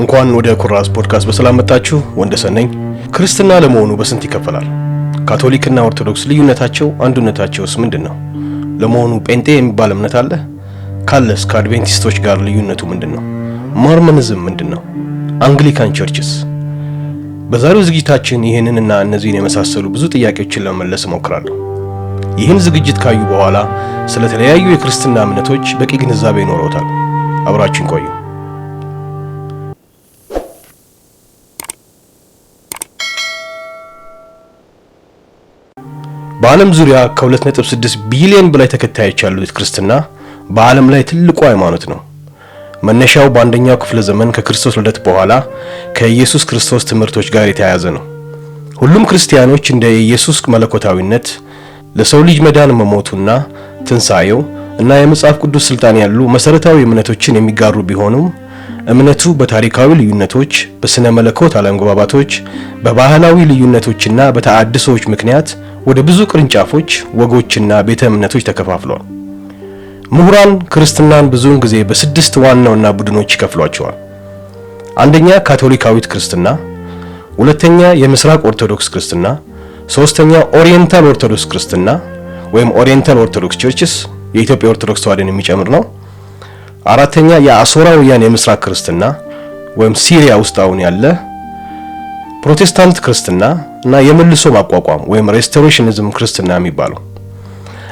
እንኳን ወደ ኩራዝ ፖድካስት በሰላም መጣችሁ። ወንደሰን ነኝ። ክርስትና ለመሆኑ በስንት ይከፈላል? ካቶሊክና ኦርቶዶክስ ልዩነታቸው፣ አንዱነታቸውስ ምንድን ነው? ለመሆኑ ጴንጤ የሚባል እምነት አለ? ካለስ ከአድቬንቲስቶች ጋር ልዩነቱ ምንድን ነው? Mormonism ምንድን ነው? Anglican church ስ? በዛሬው ዝግጅታችን ይህንንና እነዚህን የመሳሰሉ ብዙ ጥያቄዎችን ለመመለስ እሞክራለሁ። ይህን ዝግጅት ካዩ በኋላ ስለ ተለያዩ የክርስትና እምነቶች በቂ ግንዛቤ ይኖረውታል። አብራችን ቆዩ። በዓለም ዙሪያ ከ2.6 ቢሊዮን በላይ ተከታዮች ያሉት ክርስትና በዓለም ላይ ትልቁ ሃይማኖት ነው። መነሻው በአንደኛው ክፍለ ዘመን ከክርስቶስ ልደት በኋላ ከኢየሱስ ክርስቶስ ትምህርቶች ጋር የተያያዘ ነው። ሁሉም ክርስቲያኖች እንደ ኢየሱስ መለኮታዊነት፣ ለሰው ልጅ መዳን መሞቱና ትንሣኤው እና የመጽሐፍ ቅዱስ ስልጣን ያሉ መሰረታዊ እምነቶችን የሚጋሩ ቢሆኑም እምነቱ በታሪካዊ ልዩነቶች፣ በስነ መለኮት አለመግባባቶች፣ በባህላዊ ልዩነቶችና በተዓድሶዎች ምክንያት ወደ ብዙ ቅርንጫፎች፣ ወጎችና ቤተ እምነቶች ተከፋፍሏል። ምሁራን ክርስትናን ብዙውን ጊዜ በስድስት ዋና ዋና ቡድኖች ይከፍሏቸዋል። አንደኛ ካቶሊካዊት ክርስትና፣ ሁለተኛ የምስራቅ ኦርቶዶክስ ክርስትና፣ ሶስተኛ Oriental ኦርቶዶክስ ክርስትና ወይም Oriental Orthodox churches የኢትዮጵያ ኦርቶዶክስ ተዋሕዶን የሚጨምር ነው። አራተኛ የአሦራውያን የምስራቅ ክርስትና ወይም ሲሪያ ውስጥ አሁን ያለ ፕሮቴስታንት ክርስትና እና የመልሶ ማቋቋም ወይም restorationism ክርስትና የሚባለው።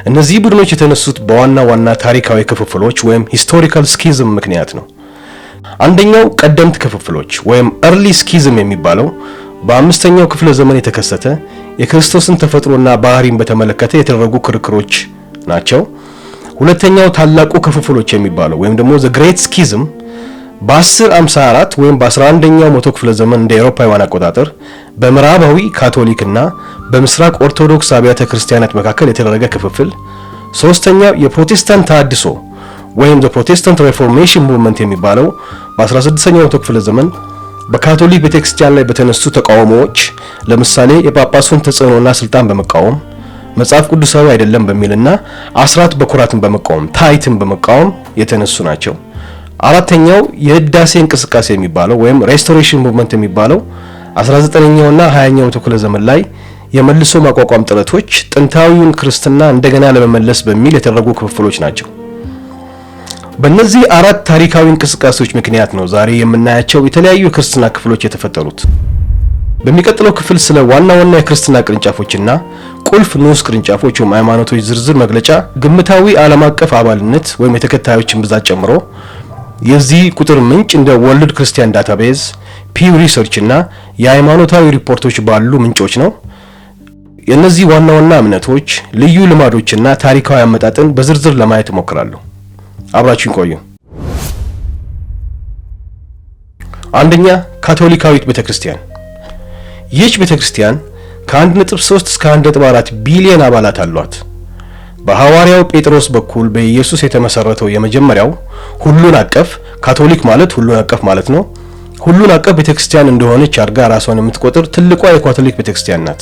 እነዚህ ቡድኖች የተነሱት በዋና ዋና ታሪካዊ ክፍፍሎች ወይም historical schism ምክንያት ነው። አንደኛው ቀደምት ክፍፍሎች ወይም early schism የሚባለው በአምስተኛው ክፍለ ዘመን የተከሰተ የክርስቶስን ተፈጥሮና ባህሪን በተመለከተ የተደረጉ ክርክሮች ናቸው። ሁለተኛው ታላቁ ክፍፍሎች የሚባለው ወይም ደግሞ the great schism በ1054 ወይም በ11ኛው መቶ ክፍለ ዘመን እንደ አውሮፓውያን አቆጣጠር በምዕራባዊ ካቶሊክና በምስራቅ ኦርቶዶክስ አብያተ ክርስቲያናት መካከል የተደረገ ክፍፍል። ሶስተኛው የፕሮቴስታንት ተሐድሶ ወይም the Protestant Reformation movement የሚባለው በ16ኛው መቶ ክፍለ ዘመን በካቶሊክ ቤተክርስቲያን ላይ በተነሱ ተቃውሞዎች፣ ለምሳሌ የጳጳሱን ተጽዕኖና ስልጣን በመቃወም፣ መጽሐፍ ቅዱሳዊ አይደለም በሚልና አስራት በኩራትን በመቃወም፣ tithe ን በመቃወም የተነሱ ናቸው። አራተኛው የህዳሴ እንቅስቃሴ የሚባለው ወይም restoration movement የሚባለው 19ኛውና 20ኛው መቶ ክፍለ ዘመን ላይ የመልሶ ማቋቋም ጥረቶች ጥንታዊውን ክርስትና እንደገና ለመመለስ በሚል የተደረጉ ክፍፍሎች ናቸው። በእነዚህ አራት ታሪካዊ እንቅስቃሴዎች ምክንያት ነው ዛሬ የምናያቸው የተለያዩ የክርስትና ክፍሎች የተፈጠሩት። በሚቀጥለው ክፍል ስለ ዋና ዋና የክርስትና ቅርንጫፎችና ቁልፍ ንዑስ ቅርንጫፎች ወይም ሃይማኖቶች ዝርዝር መግለጫ፣ ግምታዊ ዓለም አቀፍ አባልነት ወይም የተከታዮችን ብዛት ጨምሮ የዚህ ቁጥር ምንጭ እንደ World Christian Database፣ Pew Research እና የሃይማኖታዊ ሪፖርቶች ባሉ ምንጮች ነው። የእነዚህ ዋና ዋና እምነቶች ልዩ ልማዶችና ታሪካዊ አመጣጥን በዝርዝር ለማየት እሞክራለሁ። አብራችሁን ቆዩ። አንደኛ ካቶሊካዊት ቤተክርስቲያን። ይህች ቤተክርስቲያን ከ1.3 እስከ 1.4 ቢሊዮን አባላት አሏት። በሐዋርያው ጴጥሮስ በኩል በኢየሱስ የተመሰረተው የመጀመሪያው ሁሉን አቀፍ፣ ካቶሊክ ማለት ሁሉን አቀፍ ማለት ነው። ሁሉን አቀፍ ቤተክርስቲያን እንደሆነች አድርጋ ራሷን የምትቆጥር ትልቋ የካቶሊክ ቤተክርስቲያን ናት።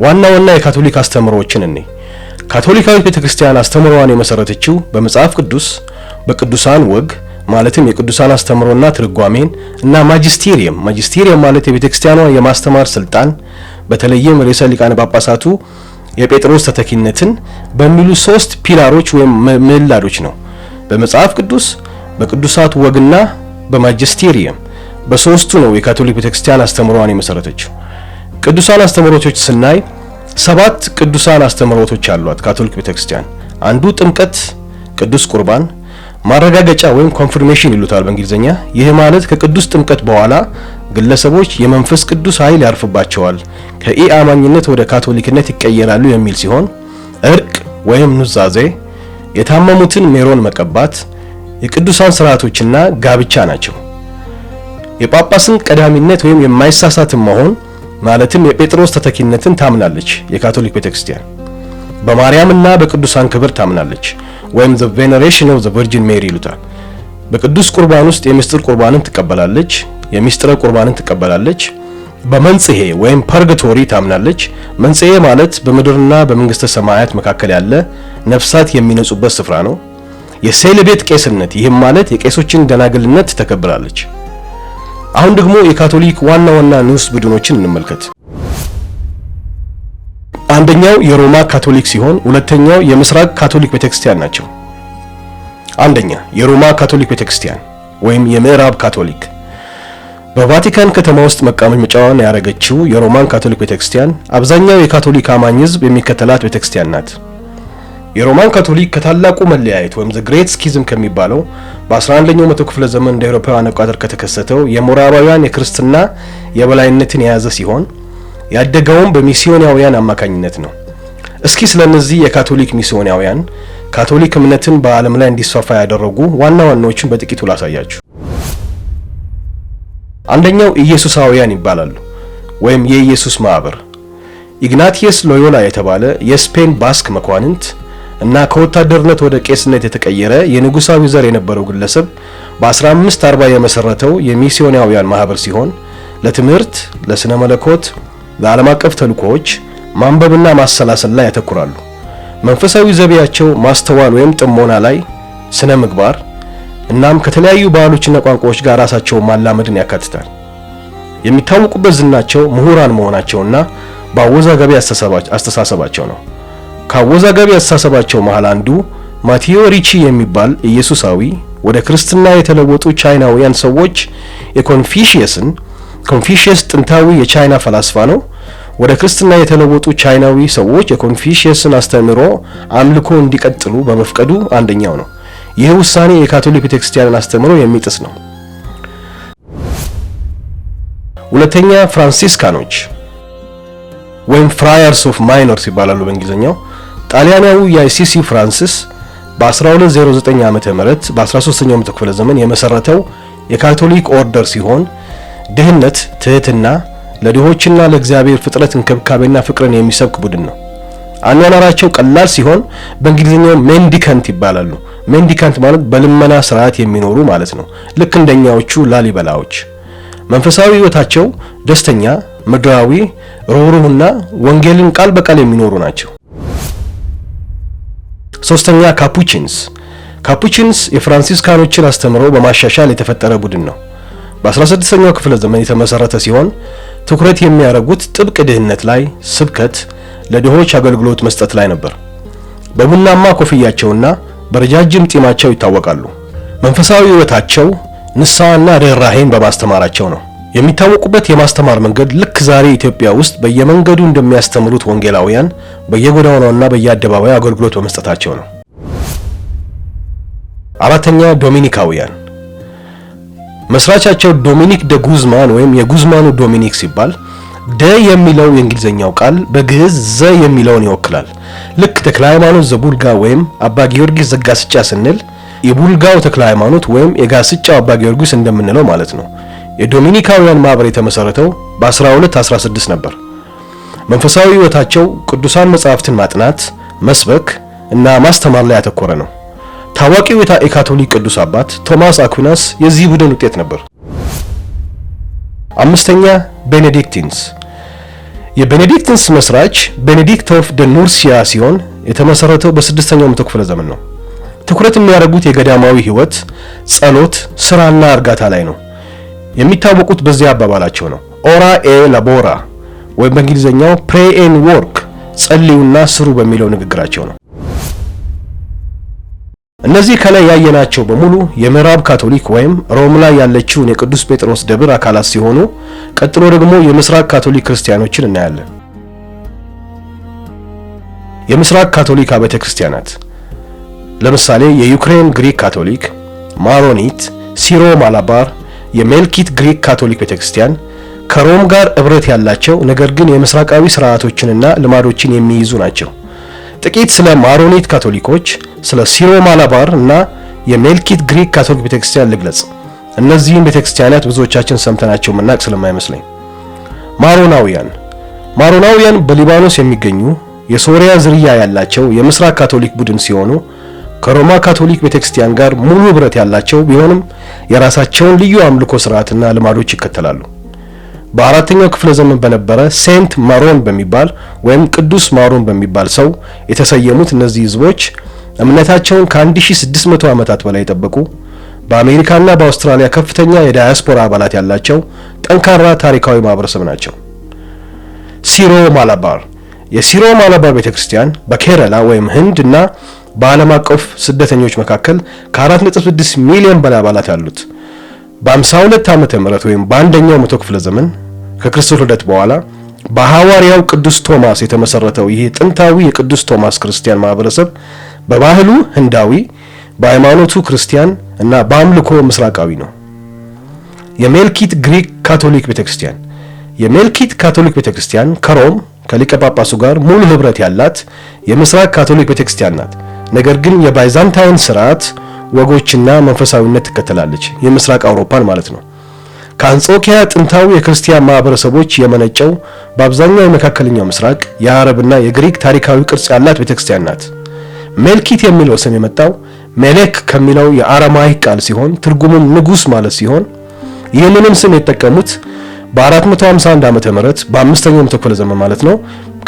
ዋና ዋና የካቶሊክ አስተምህሮዎችን እኔ ካቶሊካዊት ቤተክርስቲያን አስተምህሮዋን የመሰረተችው በመጽሐፍ ቅዱስ፣ በቅዱሳን ወግ ማለትም የቅዱሳን አስተምህሮና ትርጓሜን እና magisterium፣ magisterium ማለት የቤተክርስቲያኗ የማስተማር ስልጣን፣ በተለይም ርዕሰ ሊቃነ ጳጳሳቱ የጴጥሮስ ተተኪነትን በሚሉ ሶስት pillar ኦች ወይም ምዕላዶች ነው። በመጽሐፍ ቅዱስ፣ በቅዱሳት ወግና በ magisterium፣ በሶስቱ ነው የካቶሊክ ቤተክርስቲያን አስተምህሮዋን የመሰረተችው። ቅዱሳን አስተምህሮቶች ስናይ ሰባት ቅዱሳን አስተምህሮቶች አሏት ካቶሊክ ቤተክርስቲያን። አንዱ ጥምቀት፣ ቅዱስ ቁርባን፣ ማረጋገጫ ወይም confirmation ይሉታል በእንግሊዝኛ። ይህ ማለት ከቅዱስ ጥምቀት በኋላ ግለሰቦች የመንፈስ ቅዱስ ኃይል ያርፍባቸዋል፣ ከኢአማኝነት ወደ ካቶሊክነት ይቀየራሉ የሚል ሲሆን፣ እርቅ ወይም ኑዛዜ፣ የታመሙትን ሜሮን መቀባት፣ የቅዱሳን ስርዓቶችና ጋብቻ ናቸው። የጳጳስን ቀዳሚነት ወይም የማይሳሳትን መሆን ማለትም የጴጥሮስ ተተኪነትን ታምናለች የካቶሊክ ቤተክርስቲያን። በማርያምና በቅዱሳን ክብር ታምናለች ወይም the veneration of the Virgin Mary ይሉታል። በቅዱስ ቁርባን ውስጥ የምስጢር ቁርባንን ትቀበላለች፣ የሚስጥረ ቁርባንን ትቀበላለች። በመንጽሔ ወይም purgatory ታምናለች። መንጽሔ ማለት በምድርና በመንግስተ ሰማያት መካከል ያለ ነፍሳት የሚነጹበት ስፍራ ነው። የ celibate ቄስነት፣ ይህም ማለት የቄሶችን ደናግልነት ተከብራለች። አሁን ደግሞ የካቶሊክ ዋና ዋና ንዑስ ቡድኖችን እንመልከት። አንደኛው የሮማ ካቶሊክ ሲሆን ሁለተኛው የምስራቅ ካቶሊክ ቤተክርስቲያን ናቸው። አንደኛ፣ የሮማ ካቶሊክ ቤተክርስቲያን ወይም የምዕራብ ካቶሊክ። በቫቲካን ከተማ ውስጥ መቀመጫዋን ያደረገችው የሮማን ካቶሊክ ቤተክርስቲያን አብዛኛው የካቶሊክ አማኝ ሕዝብ የሚከተላት ቤተክርስቲያን ናት። የሮማን ካቶሊክ ከታላቁ መለያየት ወይም the Great Schism ከሚባለው በ11ኛው መቶ ክፍለ ዘመን እንደ አውሮፓውያን አቆጣጠር ከተከሰተው የምዕራባውያን የክርስትና የበላይነትን የያዘ ሲሆን ያደገውም በሚስዮናውያን አማካኝነት ነው። እስኪ ስለነዚህ የካቶሊክ ሚስዮናውያን፣ ካቶሊክ እምነትን በዓለም ላይ እንዲስፋፋ ያደረጉ ዋና ዋናዎችን በጥቂቱ ላሳያችሁ። አንደኛው ኢየሱሳውያን ይባላሉ ወይም የኢየሱስ ማህበር። ኢግናቲየስ ሎዮላ የተባለ የስፔን ባስክ መኳንንት እና ከወታደርነት ወደ ቄስነት የተቀየረ የንጉሳዊ ዘር የነበረው ግለሰብ በ1540 የመሰረተው የሚስዮናውያን ማህበር ሲሆን ለትምህርት፣ ለስነ መለኮት፣ ለዓለም አቀፍ ተልእኮዎች፣ ማንበብና ማሰላሰል ላይ ያተኩራሉ። መንፈሳዊ ዘይቤያቸው ማስተዋል ወይም ጥሞና ላይ፣ ስነ ምግባር እናም ከተለያዩ ባህሎችና ቋንቋዎች ጋር ራሳቸውን ማላመድን ያካትታል። የሚታወቁበት ዝናቸው ምሁራን መሆናቸውና በአወዛጋቢ አስተሳሰባቸው ነው። ከአወዛጋቢ አስተሳሰባቸው መሃል አንዱ ማቴዎ ሪቺ የሚባል ኢየሱሳዊ ወደ ክርስትና የተለወጡ ቻይናውያን ሰዎች የኮንፊሺየስን፣ ኮንፊሺየስ ጥንታዊ የቻይና ፈላስፋ ነው። ወደ ክርስትና የተለወጡ ቻይናዊ ሰዎች የኮንፊሺየስን አስተምህሮ አምልኮ እንዲቀጥሉ በመፍቀዱ አንደኛው ነው። ይህ ውሳኔ የካቶሊክ ቤተክርስቲያንን አስተምህሮ የሚጥስ ነው። ሁለተኛ፣ ፍራንሲስካኖች ወይም Friars of Minors ይባላሉ በእንግሊዝኛው። ጣሊያናዊው የአሲሲ ፍራንሲስ በ1209 ዓመተ ምህረት በ13ኛው መቶ ክፍለ ዘመን የመሰረተው የካቶሊክ order ሲሆን ድህነት፣ ትህትና፣ ለድሆችና ለእግዚአብሔር ፍጥረት እንክብካቤና ፍቅርን የሚሰብክ ቡድን ነው። አኗኗራቸው ቀላል ሲሆን በእንግሊዝኛው mendicant ይባላሉ። Mendicant ማለት በልመና ስርዓት የሚኖሩ ማለት ነው። ልክ እንደኛዎቹ ላሊበላዎች። መንፈሳዊ ሕይወታቸው ደስተኛ፣ ምድራዊ፣ ርኅሩህና ወንጌልን ቃል በቃል የሚኖሩ ናቸው። ሶስተኛ፣ ካፑቺንስ። ካፑቺንስ የፍራንሲስካኖችን አስተምህሮ በማሻሻል የተፈጠረ ቡድን ነው። በ16ኛው ክፍለ ዘመን የተመሰረተ ሲሆን ትኩረት የሚያደርጉት ጥብቅ ድህነት ላይ ስብከት፣ ለድሆች አገልግሎት መስጠት ላይ ነበር። በቡናማ ኮፍያቸውና በረጃጅም ጢማቸው ይታወቃሉ። መንፈሳዊ ሕይወታቸው ንስሐና ርኅራሄን በማስተማራቸው ነው። የሚታወቁበት የማስተማር መንገድ ልክ ዛሬ ኢትዮጵያ ውስጥ በየመንገዱ እንደሚያስተምሩት ወንጌላውያን በየጎዳናውና በየአደባባዩ አገልግሎት በመስጠታቸው ነው። አራተኛ፣ ዶሚኒካውያን። መስራቻቸው ዶሚኒክ ደ ጉዝማን ወይም የጉዝማኑ ዶሚኒክ ሲባል ደ የሚለው የእንግሊዝኛው ቃል በግዕዝ ዘ የሚለውን ይወክላል። ልክ ተክለ ሃይማኖት ዘቡልጋ ወይም አባ ጊዮርጊስ ዘጋስጫ ስንል የቡልጋው ተክለ ሃይማኖት ወይም የጋስጫው አባ ጊዮርጊስ እንደምንለው ማለት ነው። የዶሚኒካውያን ማህበር የተመሰረተው በ1216 ነበር። መንፈሳዊ ሕይወታቸው ቅዱሳን መጻሕፍትን ማጥናት፣ መስበክ እና ማስተማር ላይ ያተኮረ ነው። ታዋቂው የካቶሊክ ቅዱስ አባት ቶማስ አኩናስ የዚህ ቡድን ውጤት ነበር። አምስተኛ፣ ቤኔዲክቲንስ። የቤኔዲክቲንስ መስራች ቤኔዲክት of the ኑርሲያ ሲሆን የተመሰረተው በስድስተኛው መቶ ክፍለ ዘመን ነው። ትኩረት የሚያደርጉት የገዳማዊ ሕይወት፣ ጸሎት፣ ስራና እርጋታ ላይ ነው። የሚታወቁት በዚህ አባባላቸው ነው። Ora et labora ወይም በእንግሊዝኛው pray and work፣ ጸልዩና ስሩ በሚለው ንግግራቸው ነው። እነዚህ ከላይ ያየናቸው በሙሉ የምዕራብ ካቶሊክ ወይም ሮም ላይ ያለችውን የቅዱስ ጴጥሮስ ደብር አካላት ሲሆኑ ቀጥሎ ደግሞ የምስራቅ ካቶሊክ ክርስቲያኖችን እናያለን። የምስራቅ ካቶሊክ አብያተ ክርስቲያናት ለምሳሌ የዩክሬን ግሪክ ካቶሊክ፣ ማሮኒት፣ ሲሮ ማላባር፣ የሜልኪት ግሪክ ካቶሊክ ቤተክርስቲያን ከሮም ጋር እብረት ያላቸው ነገር ግን የምስራቃዊ ስርዓቶችንና ልማዶችን የሚይዙ ናቸው። ጥቂት ስለ ማሮኒት ካቶሊኮች፣ ስለ ሲሮ ማላባር እና የሜልኪት ግሪክ ካቶሊክ ቤተክርስቲያን ልግለጽ። እነዚህን ቤተክርስቲያናት ብዙዎቻችን ሰምተናቸው መናቅ ስለማይመስለኝ። ማሮናውያን። ማሮናውያን በሊባኖስ የሚገኙ የሶሪያ ዝርያ ያላቸው የምስራቅ ካቶሊክ ቡድን ሲሆኑ ከሮማ ካቶሊክ ቤተክርስቲያን ጋር ሙሉ ህብረት ያላቸው ቢሆንም የራሳቸውን ልዩ አምልኮ ስርዓትና ልማዶች ይከተላሉ። በአራተኛው ክፍለ ዘመን በነበረ Saint ማሮን በሚባል ወይም ቅዱስ ማሮን በሚባል ሰው የተሰየሙት እነዚህ ህዝቦች እምነታቸውን ከ1600 ዓመታት በላይ የጠበቁ፣ በአሜሪካና በአውስትራሊያ ከፍተኛ የዳያስፖራ አባላት ያላቸው ጠንካራ ታሪካዊ ማህበረሰብ ናቸው። ሲሮ ማላባር። የሲሮ ማላባር ቤተክርስቲያን በኬረላ ወይም ህንድ እና በዓለም አቀፍ ስደተኞች መካከል ከ4.6 ሚሊዮን በላይ አባላት አሉት። በ52 ዓመተ ምህረት ወይም በአንደኛው መቶ ክፍለ ዘመን ከክርስቶስ ልደት በኋላ በሐዋርያው ቅዱስ ቶማስ የተመሰረተው ይህ ጥንታዊ የቅዱስ ቶማስ ክርስቲያን ማህበረሰብ በባህሉ ህንዳዊ፣ በሃይማኖቱ ክርስቲያን እና በአምልኮ ምስራቃዊ ነው። የሜልኪት ግሪክ ካቶሊክ ቤተክርስቲያን። የሜልኪት ካቶሊክ ቤተክርስቲያን ከሮም ከሊቀ ጳጳሱ ጋር ሙሉ ህብረት ያላት የምስራቅ ካቶሊክ ቤተክርስቲያን ናት። ነገር ግን የባይዛንታይን ስርዓት፣ ወጎችና መንፈሳዊነት ትከተላለች። የምስራቅ አውሮፓን ማለት ነው። ከአንጾኪያ ጥንታዊ የክርስቲያን ማህበረሰቦች የመነጨው በአብዛኛው የመካከለኛው ምስራቅ፣ የአረብና የግሪክ ታሪካዊ ቅርጽ ያላት ቤተክርስቲያን ናት። ሜልኪት የሚለው ስም የመጣው ሜሌክ ከሚለው የአረማይክ ቃል ሲሆን ትርጉሙም ንጉስ ማለት ሲሆን ይህንንም ስም የተጠቀሙት በ451 ዓመተ ምህረት፣ በአምስተኛው መቶ ክፍለ ዘመን ማለት ነው፣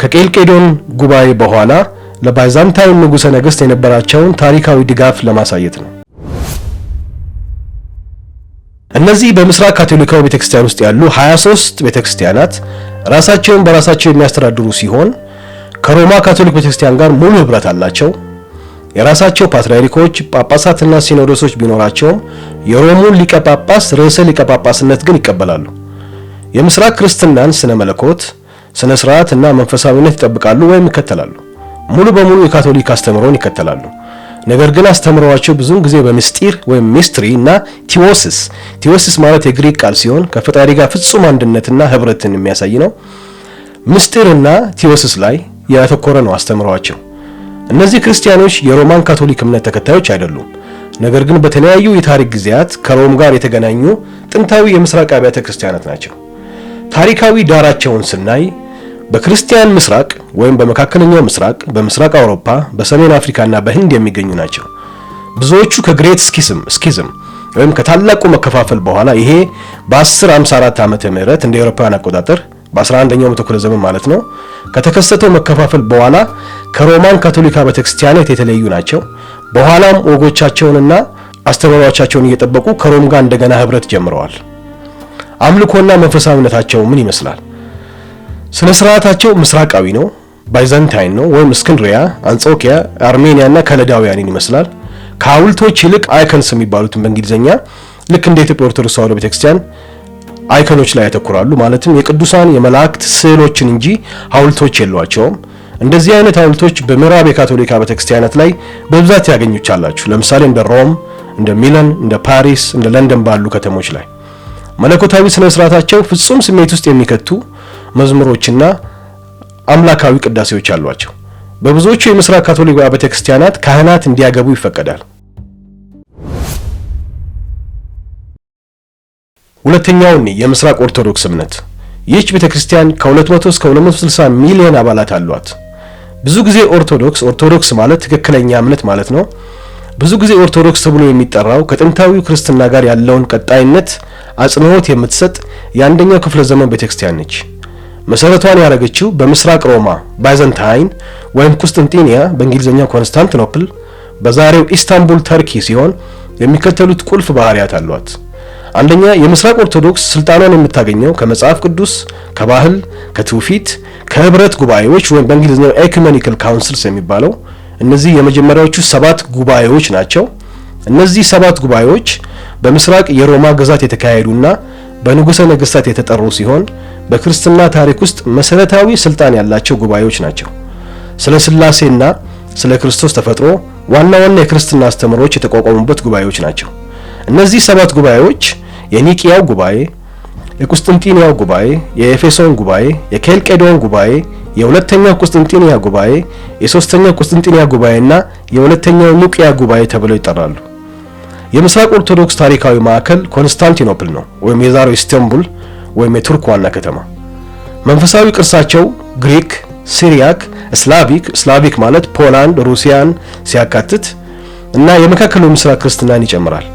ከቄልቄዶን ጉባኤ በኋላ ለባይዛንታይን ንጉሠ ነገሥት የነበራቸውን ታሪካዊ ድጋፍ ለማሳየት ነው። እነዚህ በምስራቅ ካቶሊካዊ ቤተክርስቲያን ውስጥ ያሉ 23 ቤተክርስቲያናት ራሳቸውን በራሳቸው የሚያስተዳድሩ ሲሆን ከሮማ ካቶሊክ ቤተክርስቲያን ጋር ሙሉ ህብረት አላቸው። የራሳቸው ፓትርያርኮች፣ ጳጳሳትና ሲኖዶሶች ቢኖራቸውም የሮሙን ሊቀ ጳጳስ ርዕሰ ሊቀ ጳጳስነት ግን ይቀበላሉ። የምስራቅ ክርስትናን ስነ መለኮት፣ ስነ ስርዓት እና መንፈሳዊነት ይጠብቃሉ ወይም ይከተላሉ። ሙሉ በሙሉ የካቶሊክ አስተምህሮን ይከተላሉ። ነገር ግን አስተምህሯቸው ብዙውን ጊዜ በምስጢር ወይም mystery እና theosis፣ theosis ማለት የግሪክ ቃል ሲሆን ከፈጣሪ ጋር ፍጹም አንድነትና ህብረትን የሚያሳይ ነው። ምስጢርና theosis ላይ ያተኮረ ነው አስተምህሯቸው። እነዚህ ክርስቲያኖች የሮማን ካቶሊክ እምነት ተከታዮች አይደሉም። ነገር ግን በተለያዩ የታሪክ ጊዜያት ከሮም ጋር የተገናኙ ጥንታዊ የምስራቅ አብያተ ክርስቲያናት ናቸው። ታሪካዊ ዳራቸውን ስናይ በክርስቲያን ምስራቅ ወይም በመካከለኛው ምስራቅ፣ በምስራቅ አውሮፓ፣ በሰሜን አፍሪካና በህንድ የሚገኙ ናቸው። ብዙዎቹ ከ Great Schism ወይም ከታላቁ መከፋፈል በኋላ፣ ይሄ በ1054 ዓመተ ምህረት እንደ አውሮፓውያን አቆጣጠር በ11ኛው መቶ ክፍለ ዘመን ማለት ነው፣ ከተከሰተው መከፋፈል በኋላ ከሮማን ካቶሊካ ቤተክርስቲያናት የተለዩ ናቸው። በኋላም ወጎቻቸውንና አስተምህሮቻቸውን እየጠበቁ ከሮም ጋር እንደገና ህብረት ጀምረዋል። አምልኮና መንፈሳዊነታቸው ምን ይመስላል? ስነ ስርዓታቸው ምስራቃዊ ነው፣ ባይዛንታይን ነው ወይም እስክንድሪያ፣ አንጾኪያ፣ አርሜኒያ እና ከለዳውያንን ይመስላል። ከሐውልቶች ይልቅ icons የሚባሉትን በእንግሊዝኛ ልክ እንደ ኢትዮጵያ ኦርቶዶክስ ተዋሕዶ ቤተክርስቲያን icon ኦች ላይ ያተኩራሉ። ማለትም የቅዱሳን የመላእክት ስዕሎችን እንጂ ሐውልቶች የሏቸውም። እንደዚህ አይነት ሐውልቶች በምዕራብ የካቶሊካ ቤተክርስቲያናት ላይ በብዛት ያገኙቻላችሁ። ለምሳሌ እንደ ሮም፣ እንደ ሚላን፣ እንደ ፓሪስ፣ እንደ ለንደን ባሉ ከተሞች ላይ። መለኮታዊ ስነ ስርዓታቸው ፍጹም ስሜት ውስጥ የሚከቱ መዝሙሮችና አምላካዊ ቅዳሴዎች አሏቸው። በብዙዎቹ የምስራቅ ካቶሊክ ቤተክርስቲያናት ካህናት እንዲያገቡ ይፈቀዳል። ሁለተኛውን የምስራቅ ኦርቶዶክስ እምነት። ይህች ቤተክርስቲያን ከ200 እስከ 260 ሚሊዮን አባላት አሏት። ብዙ ጊዜ ኦርቶዶክስ፣ ኦርቶዶክስ ማለት ትክክለኛ እምነት ማለት ነው። ብዙ ጊዜ ኦርቶዶክስ ተብሎ የሚጠራው ከጥንታዊው ክርስትና ጋር ያለውን ቀጣይነት አጽንዖት የምትሰጥ የአንደኛው ክፍለ ዘመን ቤተክርስቲያን ነች። መሰረቷን ያደረገችው በምስራቅ ሮማ ባይዘንታይን ወይም ቁስጥንጢንያ፣ በእንግሊዝኛ ኮንስታንቲኖፕል፣ በዛሬው ኢስታንቡል ተርኪ ሲሆን የሚከተሉት ቁልፍ ባህሪያት አሏት። አንደኛ፣ የምስራቅ ኦርቶዶክስ ስልጣኗን የምታገኘው ከመጽሐፍ ቅዱስ፣ ከባህል፣ ከትውፊት፣ ከህብረት ጉባኤዎች ወይም በእንግሊዝኛው ecumenical councils የሚባለው፣ እነዚህ የመጀመሪያዎቹ ሰባት ጉባኤዎች ናቸው። እነዚህ ሰባት ጉባኤዎች በምስራቅ የሮማ ግዛት የተካሄዱና በንጉሠ ነገሥታት የተጠሩ ሲሆን በክርስትና ታሪክ ውስጥ መሰረታዊ ስልጣን ያላቸው ጉባኤዎች ናቸው። ስለ ስላሴና ስለ ክርስቶስ ተፈጥሮ ዋና ዋና የክርስትና አስተምህሮች የተቋቋሙበት ጉባኤዎች ናቸው። እነዚህ ሰባት ጉባኤዎች የኒቂያው ጉባኤ፣ የቁስጥንጢንያው ጉባኤ፣ የኤፌሶን ጉባኤ፣ የኬልቄዶን ጉባኤ፣ የሁለተኛው ቁስጥንጢንያ ጉባኤ፣ የሶስተኛው ቁስጥንጢንያ ጉባኤና የሁለተኛው ኒቂያ ጉባኤ ተብለው ይጠራሉ። የምስራቅ ኦርቶዶክስ ታሪካዊ ማዕከል ኮንስታንቲኖፕል ነው ወይም የዛሬው ኢስታንቡል ወይም የቱርክ ዋና ከተማ። መንፈሳዊ ቅርሳቸው ግሪክ፣ ሲሪያክ፣ ስላቪክ፣ ስላቪክ ማለት ፖላንድ፣ ሩሲያን ሲያካትት፣ እና የመካከለኛው ምስራቅ ክርስትናን ይጨምራል።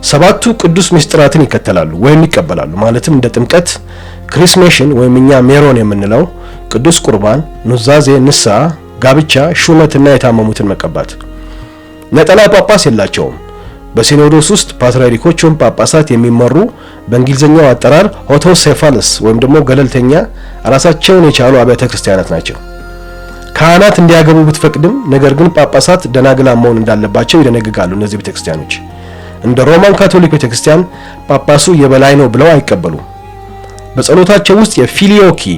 ሰባቱ ቅዱስ ምስጢራትን ይከተላሉ ወይም ይቀበላሉ። ማለትም እንደ ጥምቀት፣ chrismation ወይም እኛ ሜሮን የምንለው፣ ቅዱስ ቁርባን፣ ኑዛዜ፣ ንስሐ፣ ጋብቻ፣ ሹመትና የታመሙትን መቀባት። ነጠላ ጳጳስ የላቸውም። በሲኖዶስ ውስጥ ፓትርያርኮች ወይም ጳጳሳት የሚመሩ በእንግሊዝኛው አጠራር autocephalous ወይም ደግሞ ገለልተኛ ራሳቸውን የቻሉ አብያተ ክርስቲያናት ናቸው። ካህናት እንዲያገቡ ብትፈቅድም ነገር ግን ጳጳሳት ደናግላን መሆን እንዳለባቸው ይደነግጋሉ። እነዚህ ቤተክርስቲያኖች እንደ ሮማን ካቶሊክ ቤተክርስቲያን ጳጳሱ የበላይ ነው ብለው አይቀበሉም። በጸሎታቸው ውስጥ የ Filioque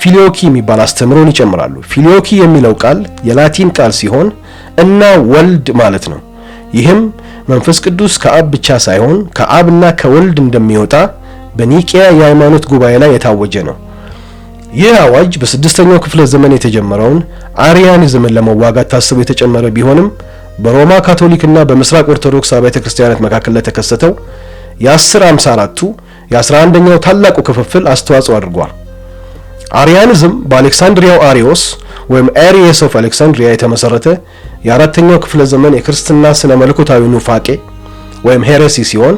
Filioque የሚባል አስተምህሮን ይጨምራሉ። Filioque የሚለው ቃል የላቲን ቃል ሲሆን እና ወልድ ማለት ነው። ይህም መንፈስ ቅዱስ ከአብ ብቻ ሳይሆን ከአብና ከወልድ እንደሚወጣ በኒቂያ የሃይማኖት ጉባኤ ላይ የታወጀ ነው። ይህ አዋጅ በስድስተኛው ክፍለ ዘመን የተጀመረውን አሪያኒዝምን ለመዋጋት ታስቦ የተጨመረ ቢሆንም በሮማ ካቶሊክና በምስራቅ ኦርቶዶክስ አብያተ ክርስቲያናት መካከል ለተከሰተው የ1054ቱ የ11ኛው ታላቁ ክፍፍል አስተዋጽኦ አድርጓል። አሪያኒዝም በአሌክሳንድሪያው አሪዮስ ወይም Arius of Alexandria የተመሰረተ የአራተኛው ክፍለ ዘመን የክርስትና ስነ መለኮታዊ ኑፋቄ ወይም heresy ሲሆን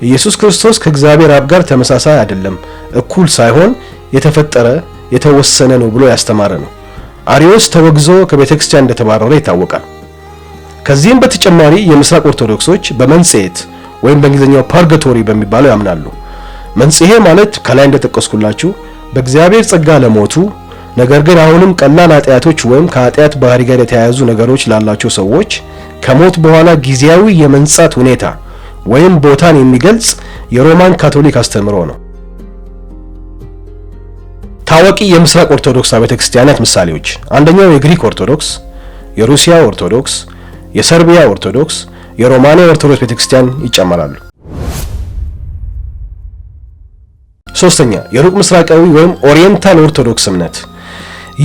ኢየሱስ ክርስቶስ ከእግዚአብሔር አብ ጋር ተመሳሳይ አይደለም፣ እኩል ሳይሆን የተፈጠረ የተወሰነ ነው ብሎ ያስተማረ ነው። አሪዮስ ተወግዞ ከቤተ ክርስቲያን እንደተባረረ ይታወቃል። ከዚህም በተጨማሪ የምስራቅ ኦርቶዶክሶች በመንጽሔት ወይም በእንግሊዝኛው purgatory በሚባለው ያምናሉ። መንጽሔ ማለት ከላይ እንደጠቀስኩላችሁ በእግዚአብሔር ጸጋ ለሞቱ ነገር ግን አሁንም ቀላል ኃጢአቶች ወይም ከኃጢአት ባህሪ ጋር የተያያዙ ነገሮች ላላቸው ሰዎች ከሞት በኋላ ጊዜያዊ የመንጻት ሁኔታ ወይም ቦታን የሚገልጽ የሮማን ካቶሊክ አስተምህሮ ነው። ታዋቂ የምስራቅ ኦርቶዶክስ አብያተ ክርስቲያናት ምሳሌዎች፣ አንደኛው የግሪክ ኦርቶዶክስ፣ የሩሲያ ኦርቶዶክስ፣ የሰርቢያ ኦርቶዶክስ፣ የሮማንያ ኦርቶዶክስ ቤተክርስቲያን ይጨመራሉ። ሶስተኛ፣ የሩቅ ምስራቃዊ ወይም Oriental ኦርቶዶክስ እምነት።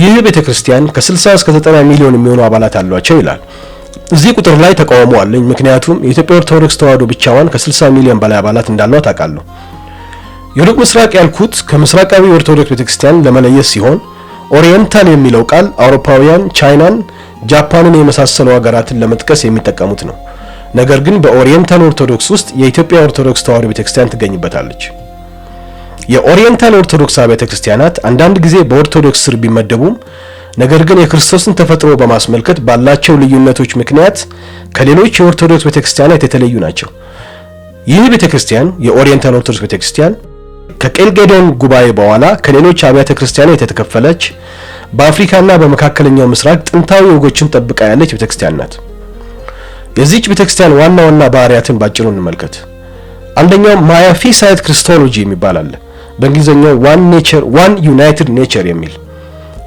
ይህ ቤተክርስቲያን ከ60 እስከ 90 ሚሊዮን የሚሆኑ አባላት አሏቸው ይላል። እዚህ ቁጥር ላይ ተቃውሞ አለኝ። ምክንያቱም የኢትዮጵያ ኦርቶዶክስ ተዋሕዶ ብቻዋን ከ60 ሚሊዮን በላይ አባላት እንዳሏት አውቃለሁ። የሩቅ ምስራቅ ያልኩት ከምስራቃዊ ኦርቶዶክስ ቤተክርስቲያን ለመለየት ሲሆን Oriental የሚለው ቃል አውሮፓውያን ቻይናን፣ ጃፓንን የመሳሰሉ ሀገራትን ለመጥቀስ የሚጠቀሙት ነው። ነገር ግን በ Oriental ኦርቶዶክስ ውስጥ የኢትዮጵያ ኦርቶዶክስ ተዋሕዶ ቤተክርስቲያን ትገኝበታለች። የ Oriental ኦርቶዶክስ አብያተ ክርስቲያናት አንዳንድ ጊዜ በኦርቶዶክስ ስር ቢመደቡም ነገር ግን የክርስቶስን ተፈጥሮ በማስመልከት ባላቸው ልዩነቶች ምክንያት ከሌሎች የኦርቶዶክስ ቤተክርስቲያናት የተለዩ ናቸው። ይህ ቤተክርስቲያን የ Oriental ኦርቶዶክስ ቤተክርስቲያን ከቄልጌዶን ጉባኤ በኋላ ከሌሎች አብያተ ክርስቲያናት የተከፈለች በአፍሪካና በመካከለኛው ምስራቅ ጥንታዊ ወጎችን ጠብቃ ያለች ቤተክርስቲያን ናት። የዚህች ቤተክርስቲያን ዋና ዋና ባህሪያትን ባጭሩ እንመልከት። አንደኛው Miaphysite Christology የሚባል አለ። በእንግሊዝኛው one nature one united nature የሚል፣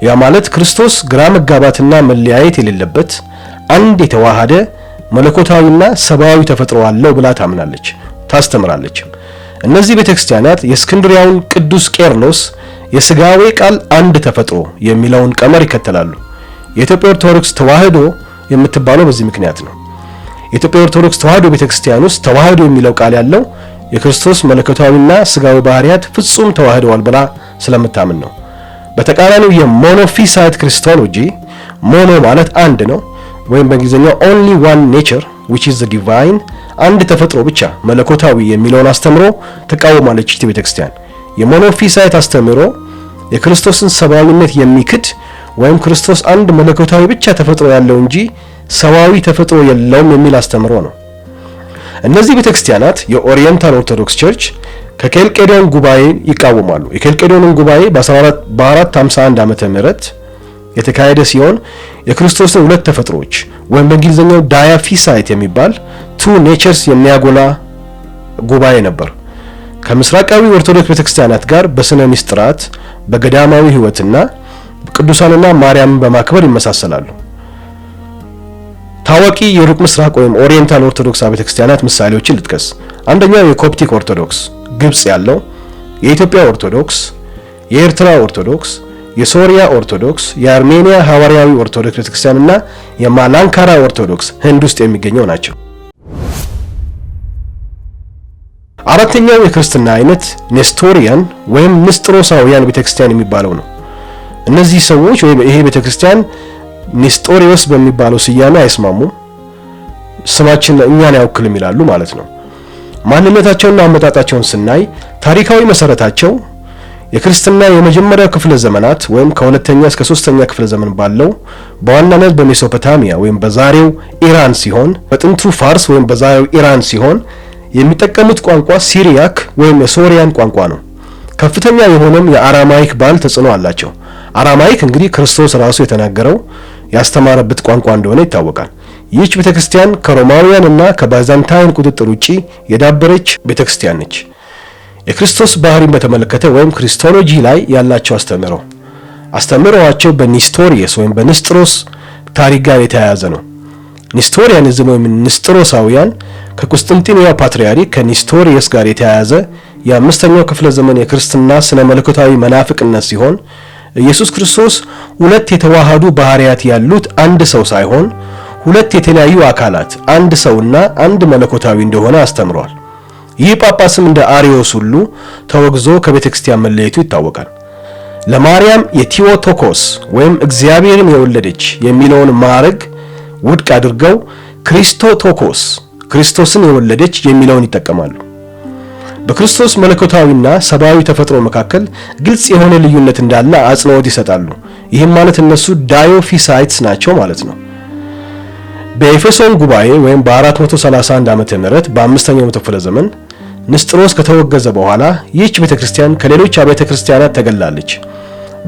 ያ ማለት ክርስቶስ ግራ መጋባትና መለያየት የሌለበት አንድ የተዋሃደ መለኮታዊና ሰብአዊ ተፈጥሮ አለው ብላ ታምናለች፣ ታስተምራለች። እነዚህ ቤተክርስቲያናት የእስክንድሪያውን ቅዱስ ቄርሎስ የስጋዌ ቃል አንድ ተፈጥሮ የሚለውን ቀመር ይከተላሉ። የኢትዮጵያ ኦርቶዶክስ ተዋህዶ የምትባለው በዚህ ምክንያት ነው። የኢትዮጵያ ኦርቶዶክስ ተዋህዶ ቤተክርስቲያን ውስጥ ተዋህዶ የሚለው ቃል ያለው የክርስቶስ መለኮታዊና ስጋዊ ባህሪያት ፍጹም ተዋህደዋል ብላ ስለምታምን ነው። በተቃራኒው የ Monophysite Christology፣ mono ማለት አንድ ነው፣ ወይም በእንግሊዝኛው only one nature which is the divine፣ አንድ ተፈጥሮ ብቻ መለኮታዊ የሚለውን አስተምሮ ትቃወማለች ይህች ቤተክርስቲያን። የ Monophysite አስተምሮ የክርስቶስን ሰብአዊነት የሚክድ ወይም ክርስቶስ አንድ መለኮታዊ ብቻ ተፈጥሮ ያለው እንጂ ሰብአዊ ተፈጥሮ የለውም የሚል አስተምሮ ነው። እነዚህ ቤተክርስቲያናት የ Oriental Orthodox Church ከኬልቄዶን ጉባኤ ይቃወማሉ። የኬልቄዶንን ጉባኤ በ451 ዓመተ ምህረት የተካሄደ ሲሆን የክርስቶስን ሁለት ተፈጥሮዎች ወይም በእንግሊዝኛው Dyophysite የሚባል two natures የሚያጎላ ጉባኤ ነበር። ከምስራቃዊ ኦርቶዶክስ ቤተክርስቲያናት ጋር በስነ ምስጢራት፣ በገዳማዊ ሕይወትና ቅዱሳንና ማርያምን በማክበር ይመሳሰላሉ። ታዋቂ የሩቅ ምስራቅ ወይም Oriental ኦርቶዶክስ አብያተ ክርስቲያናት ምሳሌዎችን ልጥቀስ። አንደኛው የኮፕቲክ ኦርቶዶክስ ግብጽ ያለው፣ የኢትዮጵያ ኦርቶዶክስ፣ የኤርትራ ኦርቶዶክስ፣ የሶሪያ ኦርቶዶክስ፣ የአርሜኒያ ሐዋርያዊ ኦርቶዶክስ ቤተክርስቲያንና የማላንካራ ኦርቶዶክስ ህንድ ውስጥ የሚገኘው ናቸው። አራተኛው የክርስትና አይነት ኔስቶሪያን ወይም ንስጥሮሳውያን ቤተክርስቲያን የሚባለው ነው። እነዚህ ሰዎች ወይም ይሄ ቤተክርስቲያን ኔስጦሪዮስ በሚባለው ስያሜ አይስማሙም። ስማችን እኛን አይወክልም ይላሉ ማለት ነው። ማንነታቸውና አመጣጣቸውን ስናይ ታሪካዊ መሰረታቸው የክርስትና የመጀመሪያው ክፍለ ዘመናት ወይም ከሁለተኛ እስከ ሶስተኛ ክፍለ ዘመን ባለው በዋናነት በሜሶፖታሚያ ወይም በዛሬው ኢራን ሲሆን፣ በጥንቱ ፋርስ ወይም በዛሬው ኢራን ሲሆን፣ የሚጠቀሙት ቋንቋ ሲሪያክ ወይም የሶሪያን ቋንቋ ነው። ከፍተኛ የሆነም የአራማይክ ባህል ተጽዕኖ አላቸው። አራማይክ እንግዲህ ክርስቶስ ራሱ የተናገረው ያስተማረበት ቋንቋ እንደሆነ ይታወቃል። ይህች ቤተክርስቲያን ከሮማውያን እና ከባይዛንታይን ቁጥጥር ውጪ የዳበረች ቤተክርስቲያን ነች። የክርስቶስ ባህሪን በተመለከተ ወይም Christology ላይ ያላቸው አስተምህሮአቸው በኒስቶሪየስ ወይም በንስጥሮስ ታሪክ ጋር የተያያዘ ነው። Nestorianism ወይም ንስጥሮሳውያን ከቁስጥንጥንያው ፓትርያርክ ከኒስቶሪየስ ጋር የተያያዘ የአምስተኛው ክፍለ ዘመን የክርስትና ስነ መለኮታዊ መናፍቅነት ሲሆን፣ ኢየሱስ ክርስቶስ ሁለት የተዋሃዱ ባህሪያት ያሉት አንድ ሰው ሳይሆን ሁለት የተለያዩ አካላት፣ አንድ ሰውና አንድ መለኮታዊ እንደሆነ አስተምሯል። ይህ ጳጳስም እንደ አሪዮስ ሁሉ ተወግዞ ከቤተ ክርስቲያን መለየቱ ይታወቃል። ለማርያም የቲዎቶኮስ ወይም እግዚአብሔርን የወለደች የሚለውን ማዕረግ ውድቅ አድርገው ክሪስቶቶኮስ፣ ክርስቶስን የወለደች የሚለውን ይጠቀማሉ። በክርስቶስ መለኮታዊና ሰብአዊ ተፈጥሮ መካከል ግልጽ የሆነ ልዩነት እንዳለ አጽንዖት ይሰጣሉ። ይህም ማለት እነሱ Dyophysites ናቸው ማለት ነው። በኤፌሶን ጉባኤ ወይም በ431 ዓመተ ምህረት በአምስተኛው መቶ ክፍለ ዘመን ንስጥሮስ ከተወገዘ በኋላ ይህች ቤተክርስቲያን ከሌሎች አብያተ ክርስቲያናት ተገላለች።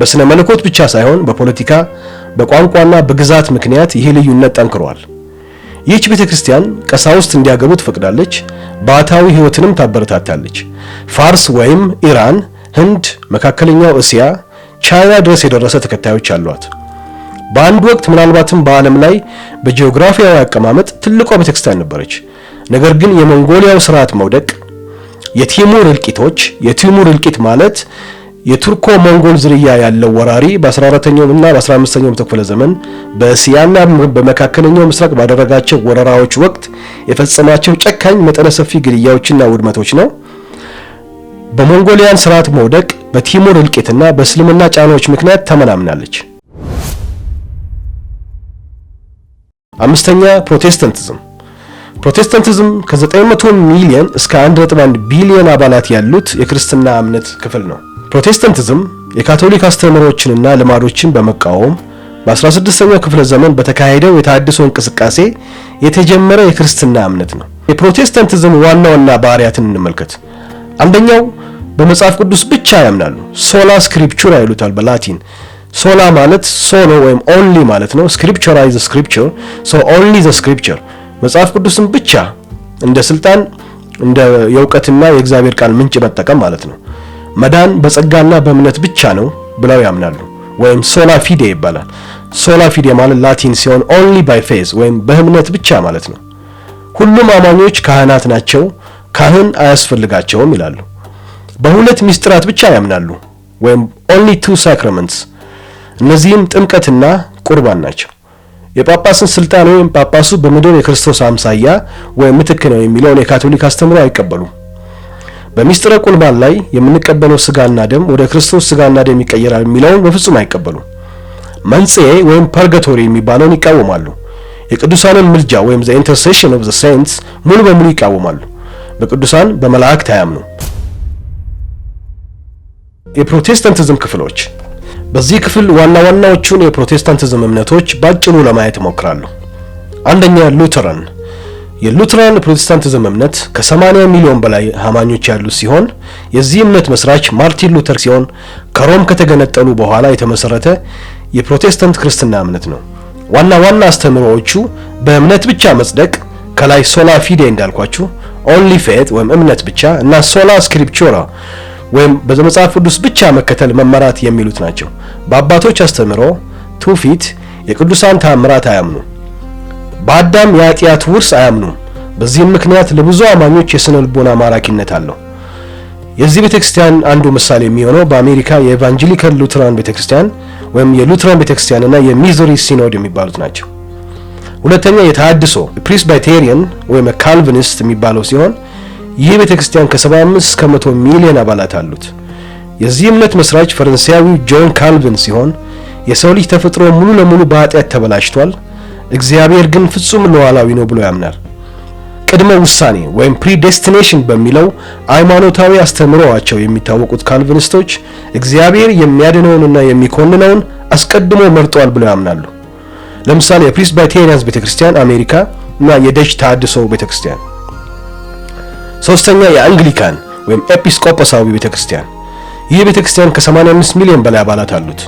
በስነ መለኮት ብቻ ሳይሆን በፖለቲካ፣ በቋንቋና በግዛት ምክንያት ይህ ልዩነት ጠንክሯል። ይህች ቤተክርስቲያን ቀሳውስት እንዲያገቡ ትፈቅዳለች፣ ባህታዊ ሕይወትንም ታበረታታለች። ፋርስ ወይም ኢራን፣ ህንድ፣ መካከለኛው እስያ፣ ቻይና ድረስ የደረሰ ተከታዮች አሏት። በአንድ ወቅት ምናልባትም በዓለም ላይ በጂኦግራፊያዊ አቀማመጥ ትልቋ ቤተክርስቲያን ነበረች። ነገር ግን የሞንጎሊያው ስርዓት መውደቅ፣ የቲሙር እልቂቶች፣ የቲሙር እልቂት ማለት የቱርኮ ሞንጎል ዝርያ ያለው ወራሪ በ14ኛው እና በ15ኛው መቶ ክፍለ ዘመን በእስያና በመካከለኛው ምስራቅ ባደረጋቸው ወረራዎች ወቅት የፈጸማቸው ጨካኝ መጠነ ሰፊ ግድያዎችና ውድመቶች ነው። በሞንጎሊያን ስርዓት መውደቅ፣ በቲሙር እልቂትና በእስልምና ጫናዎች ምክንያት ተመናምናለች። አምስተኛ፣ ፕሮቴስታንቲዝም። ፕሮቴስታንቲዝም ከ900 ሚሊዮን እስከ 1.1 ቢሊዮን አባላት ያሉት የክርስትና እምነት ክፍል ነው። ፕሮቴስታንቲዝም የካቶሊክ አስተምህሮዎችንና ልማዶችን በመቃወም በ16ኛው ክፍለ ዘመን በተካሄደው የተሃድሶ እንቅስቃሴ የተጀመረ የክርስትና እምነት ነው። የፕሮቴስታንቲዝም ዋና ዋና ባህሪያትን እንመልከት። አንደኛው በመጽሐፍ ቅዱስ ብቻ ያምናሉ። Sola Scriptura ይሉታል በላቲን። Sola ማለት solo ወይም only ማለት ነው። Scriptura is scripture, so only the scripture፣ መጽሐፍ ቅዱስን ብቻ እንደ ስልጣን፣ እንደ የእውቀትና የእግዚአብሔር ቃል ምንጭ መጠቀም ማለት ነው። መዳን በጸጋና በእምነት ብቻ ነው ብለው ያምናሉ። ወይም sola fide ይባላል። Sola fide ማለት ላቲን ሲሆን only by faith ወይም በእምነት ብቻ ማለት ነው። ሁሉም አማኞች ካህናት ናቸው፣ ካህን አያስፈልጋቸውም ይላሉ። በሁለት ሚስጥራት ብቻ ያምናሉ ወይም only two sacraments፣ እነዚህም ጥምቀትና ቁርባን ናቸው። የጳጳስን ስልጣን ወይም ጳጳሱ በምድር የክርስቶስ አምሳያ ወይም ምትክ ነው የሚለውን የካቶሊክ አስተምህሮ አይቀበሉም። በሚስጥረ ቁርባን ላይ የምንቀበለው ስጋና ደም ወደ ክርስቶስ ስጋና ደም ይቀየራል የሚለውን በፍጹም አይቀበሉም። መንጽሔ ወይም purgatory የሚባለውን ይቃወማሉ። የቅዱሳንን ምልጃ ወይም the intercession of the saints ሙሉ በሙሉ ይቃወማሉ። በቅዱሳን በመላእክት አያምኑም። የፕሮቴስታንቲዝም ክፍሎች። በዚህ ክፍል ዋና ዋናዎቹን የፕሮቴስታንቲዝም እምነቶች ባጭሩ ለማየት እሞክራለሁ። አንደኛ፣ ሉተራን። የሉተራን ፕሮቴስታንቲዝም እምነት ከ80 ሚሊዮን በላይ አማኞች ያሉት ሲሆን፣ የዚህ እምነት መስራች ማርቲን ሉተር ሲሆን ከሮም ከተገነጠሉ በኋላ የተመሰረተ የፕሮቴስታንት ክርስትና እምነት ነው። ዋና ዋና አስተምህሮዎቹ በእምነት ብቻ መጽደቅ፣ ከላይ sola fide እንዳልኳችሁ only faith ወይም እምነት ብቻ እና sola scriptura ወይም በመጽሐፍ ቅዱስ ብቻ መከተል፣ መመራት የሚሉት ናቸው። በአባቶች አስተምህሮ፣ ትውፊት፣ የቅዱሳን ተአምራት አያምኑ። በአዳም የኃጢአት ውርስ አያምኑም። በዚህም ምክንያት ለብዙ አማኞች የስነ ልቦና ማራኪነት አለው። የዚህ ቤተክርስቲያን አንዱ ምሳሌ የሚሆነው በአሜሪካ የ Evangelical Lutheran ቤተክርስቲያን ወይም የሉተራን ቤተክርስቲያን እና የሚዙሪ Synod የሚባሉት ናቸው። ሁለተኛ፣ የተሃድሶ Presbyterian ወይም Calvinist የሚባለው ሲሆን ይህ ቤተክርስቲያን ከ75 እስከ 100 ሚሊዮን አባላት አሉት። የዚህ እምነት መስራች ፈረንሳያዊው ጆን ካልቪን ሲሆን የሰው ልጅ ተፈጥሮ ሙሉ ለሙሉ በኃጢአት ተበላሽቷል፣ እግዚአብሔር ግን ፍጹም ሉዓላዊ ነው ብሎ ያምናል። ቅድመ ውሳኔ ወይም predestination በሚለው ሃይማኖታዊ አስተምህሮአቸው የሚታወቁት ካልቪኒስቶች እግዚአብሔር የሚያድነውንና የሚኮንነውን አስቀድሞ መርጧል ብለው ያምናሉ። ለምሳሌ የ Presbyterians ቤተክርስቲያን አሜሪካ እና የደች ተሐድሶ ቤተክርስቲያን። ሶስተኛ፣ የአንግሊካን ወይም ኤጲስቆጶሳዊ ቤተክርስቲያን። ይህ ቤተክርስቲያን ከ85 ሚሊዮን በላይ አባላት አሉት።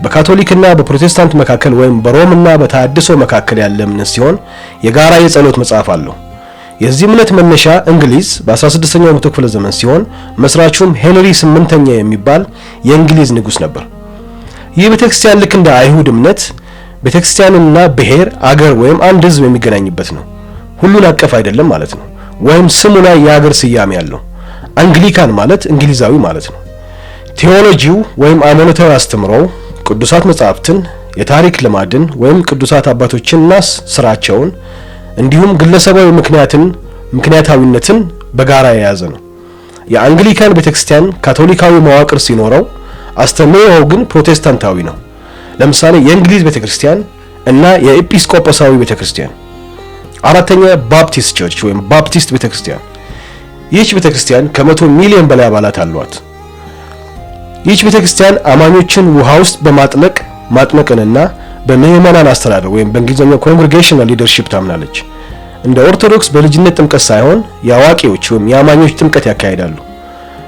በካቶሊክና በፕሮቴስታንት መካከል ወይም በሮምና በተሐድሶ መካከል ያለ እምነት ሲሆን የጋራ የጸሎት መጽሐፍ አለው። የዚህ እምነት መነሻ እንግሊዝ በ16ኛው መቶ ክፍለ ዘመን ሲሆን መስራቹም ሄንሪ ስምንተኛ የሚባል የእንግሊዝ ንጉሥ ነበር። ይህ ቤተክርስቲያን ልክ እንደ አይሁድ እምነት ቤተክርስቲያንና ብሔር፣ አገር ወይም አንድ ህዝብ የሚገናኝበት ነው። ሁሉን አቀፍ አይደለም ማለት ነው። ወይም ስሙ ላይ የአገር ስያሜ አለው። አንግሊካን ማለት እንግሊዛዊ ማለት ነው። ቴዎሎጂው ወይም ሃይማኖታዊ አስተምሮው ቅዱሳት መጻሕፍትን፣ የታሪክ ልማድን ወይም ቅዱሳት አባቶችንና ስራቸውን እንዲሁም ግለሰባዊ ምክንያታዊነትን በጋራ የያዘ ነው። የአንግሊካን ቤተክርስቲያን ካቶሊካዊ መዋቅር ሲኖረው አስተምህሮው ግን ፕሮቴስታንታዊ ነው። ለምሳሌ የእንግሊዝ ቤተክርስቲያን እና የኤጲስቆጶሳዊ ቤተክርስቲያን። አራተኛ፣ Baptist Church ወይም ባፕቲስት ቤተክርስቲያን። ይህች ቤተክርስቲያን ከ100 ሚሊዮን በላይ አባላት አሏት። ይህች ቤተክርስቲያን አማኞችን ውሃ ውስጥ በማጥለቅ ማጥመቅንና በምዕመናን አስተዳደር ወይም በእንግሊዝኛው congregational leadership ታምናለች። እንደ ኦርቶዶክስ በልጅነት ጥምቀት ሳይሆን የአዋቂዎች ወይም የአማኞች ጥምቀት ያካሂዳሉ።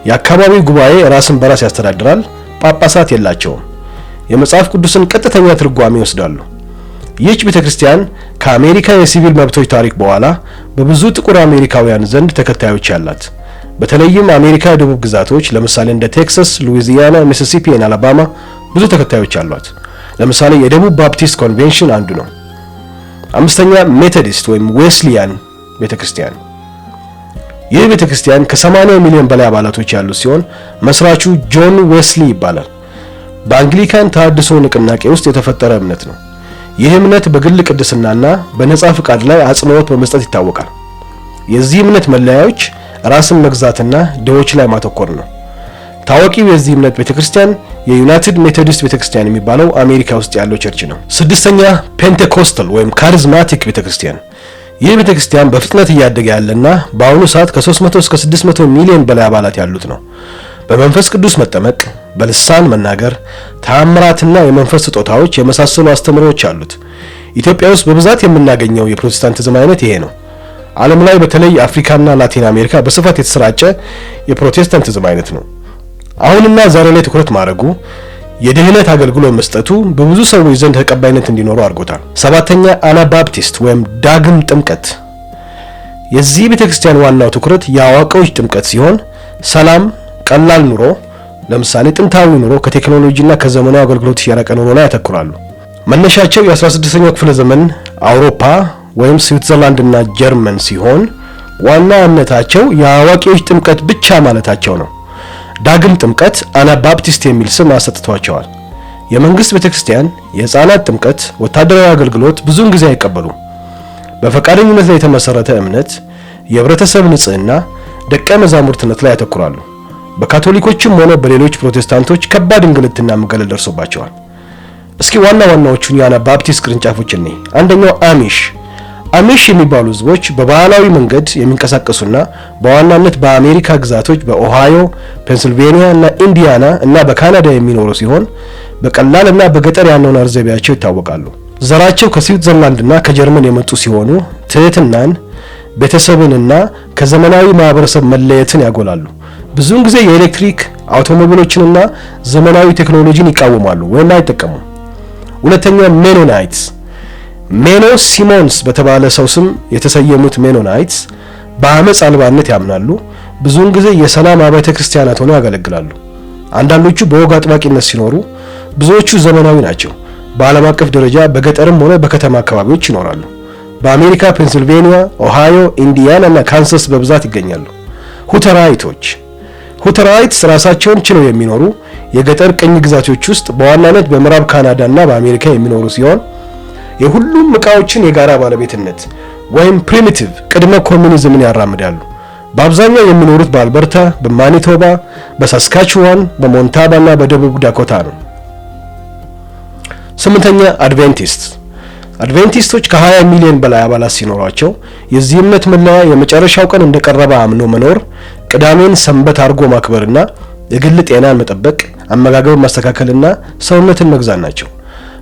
የአካባቢው ጉባኤ ራስን በራስ ያስተዳድራል። ጳጳሳት የላቸውም። የመጽሐፍ ቅዱስን ቀጥተኛ ትርጓሜ ይወስዳሉ። ይህች ቤተክርስቲያን ከአሜሪካ የሲቪል መብቶች ታሪክ በኋላ በብዙ ጥቁር አሜሪካውያን ዘንድ ተከታዮች ያላት፣ በተለይም አሜሪካ የደቡብ ግዛቶች ለምሳሌ እንደ ቴክሳስ፣ ሉዊዚያና፣ ሚሲሲፒ እና አላባማ ብዙ ተከታዮች አሏት። ለምሳሌ የደቡብ Baptist Convention አንዱ ነው። አምስተኛ፣ Methodist ወይም Wesleyan ቤተክርስቲያን። ይህ ቤተክርስቲያን ከ80 ሚሊዮን በላይ አባላቶች ያሉት ሲሆን መስራቹ ጆን ዌስሊ ይባላል። በአንግሊካን ተሐድሶ ንቅናቄ ውስጥ የተፈጠረ እምነት ነው። ይህ እምነት በግል ቅድስናና በነጻ ፍቃድ ላይ አጽንዖት በመስጠት ይታወቃል። የዚህ እምነት መለያዎች ራስን መግዛትና ድሆች ላይ ማተኮር ነው። ታዋቂው የዚህ እምነት ቤተክርስቲያን የ United Methodist ቤተክርስቲያን የሚባለው አሜሪካ ውስጥ ያለው church ነው። ስድስተኛ፣ ፔንቴኮስታል ወይም Charismatic ቤተክርስቲያን። ይህ ቤተክርስቲያን በፍጥነት እያደገ ያለና በአሁኑ ሰዓት ከ300 እስከ 600 ሚሊዮን በላይ አባላት ያሉት ነው። በመንፈስ ቅዱስ መጠመቅ፣ በልሳን መናገር፣ ተአምራትና የመንፈስ ስጦታዎች የመሳሰሉ አስተምህሮዎች አሉት። ኢትዮጵያ ውስጥ በብዛት የምናገኘው የፕሮቴስታንቲዝም አይነት ይሄ ነው። ዓለም ላይ በተለይ አፍሪካና ላቲን አሜሪካ በስፋት የተሰራጨ የፕሮቴስታንቲዝም አይነት ነው። አሁንና ዛሬ ላይ ትኩረት ማድረጉ፣ የድህነት አገልግሎት መስጠቱ በብዙ ሰዎች ዘንድ ተቀባይነት እንዲኖረው አድርጎታል። ሰባተኛ፣ Anabaptist ወይም ዳግም ጥምቀት። የዚህ ቤተክርስቲያን ዋናው ትኩረት የአዋቂዎች ጥምቀት ሲሆን ሰላም፣ ቀላል ኑሮ፣ ለምሳሌ ጥንታዊ ኑሮ ከቴክኖሎጂና ከዘመናዊ አገልግሎት የራቀ ኑሮ ላይ ያተኩራሉ። መነሻቸው የ16ኛው ክፍለ ዘመን አውሮፓ ወይም ስዊትዘርላንድ እና ጀርመን ሲሆን ዋና እምነታቸው የአዋቂዎች ጥምቀት ብቻ ማለታቸው ነው። ዳግም ጥምቀት Anabaptist የሚል ስም አሰጥቷቸዋል። የመንግስት ቤተክርስቲያን፣ የህፃናት ጥምቀት፣ ወታደራዊ አገልግሎት ብዙውን ጊዜ አይቀበሉም። በፈቃደኝነት ላይ የተመሰረተ እምነት፣ የህብረተሰብ ንጽህና፣ ደቀ መዛሙርትነት ላይ ያተኩራሉ። በካቶሊኮችም ሆነ በሌሎች ፕሮቴስታንቶች ከባድ እንግልትና መገለል ደርሶባቸዋል። እስኪ ዋና ዋናዎቹን የ Anabaptist ቅርንጫፎች እንይ። አንደኛው አሚሽ። አሚሽ የሚባሉ ህዝቦች በባህላዊ መንገድ የሚንቀሳቀሱና በዋናነት በአሜሪካ ግዛቶች በኦሃዮ፣ ፔንስልቬኒያ እና ኢንዲያና እና በካናዳ የሚኖሩ ሲሆን በቀላል እና በገጠር የአኗኗር ዘይቤያቸው ይታወቃሉ። ዘራቸው ከስዊትዘርላንድ እና ከጀርመን የመጡ ሲሆኑ ትህትናን፣ ቤተሰብንና ከዘመናዊ ማህበረሰብ መለየትን ያጎላሉ። ብዙውን ጊዜ የኤሌክትሪክ አውቶሞቢሎችንና ዘመናዊ ቴክኖሎጂን ይቃወማሉ ወይም አይጠቀሙም። ሁለተኛ፣ Mennonites። ሜኖ ሲሞንስ በተባለ ሰው ስም የተሰየሙት Mennonites በአመፅ አልባነት ያምናሉ። ብዙውን ጊዜ የሰላም አብያተ ክርስቲያናት ሆነው ያገለግላሉ። አንዳንዶቹ በወግ አጥባቂነት ሲኖሩ፣ ብዙዎቹ ዘመናዊ ናቸው። በዓለም አቀፍ ደረጃ በገጠርም ሆነ በከተማ አካባቢዎች ይኖራሉ። በአሜሪካ ፔንሲልቬኒያ፣ ኦሃዮ፣ ኢንዲያና እና ካንሳስ በብዛት ይገኛሉ። ሁተራይቶች። Hutterites ራሳቸውን ችለው የሚኖሩ የገጠር ቅኝ ግዛቶች ውስጥ በዋናነት በምዕራብ ካናዳ እና በአሜሪካ የሚኖሩ ሲሆን የሁሉም ዕቃዎችን የጋራ ባለቤትነት ወይም primitive ቅድመ ኮሚኒዝምን ያራምዳሉ። በአብዛኛው የሚኖሩት በአልበርታ፣ በማኒቶባ፣ በሳስካችዋን፣ በሞንታና እና በደቡብ ዳኮታ ነው። ስምንተኛ፣ አድቬንቲስት። አድቬንቲስቶች ከ20 ሚሊዮን በላይ አባላት ሲኖሯቸው የዚህ እምነት መለያ የመጨረሻው ቀን እንደቀረበ አምኖ መኖር፣ ቅዳሜን ሰንበት አድርጎ ማክበርና የግል ጤናን መጠበቅ፣ አመጋገብን ማስተካከልና ሰውነትን መግዛት ናቸው።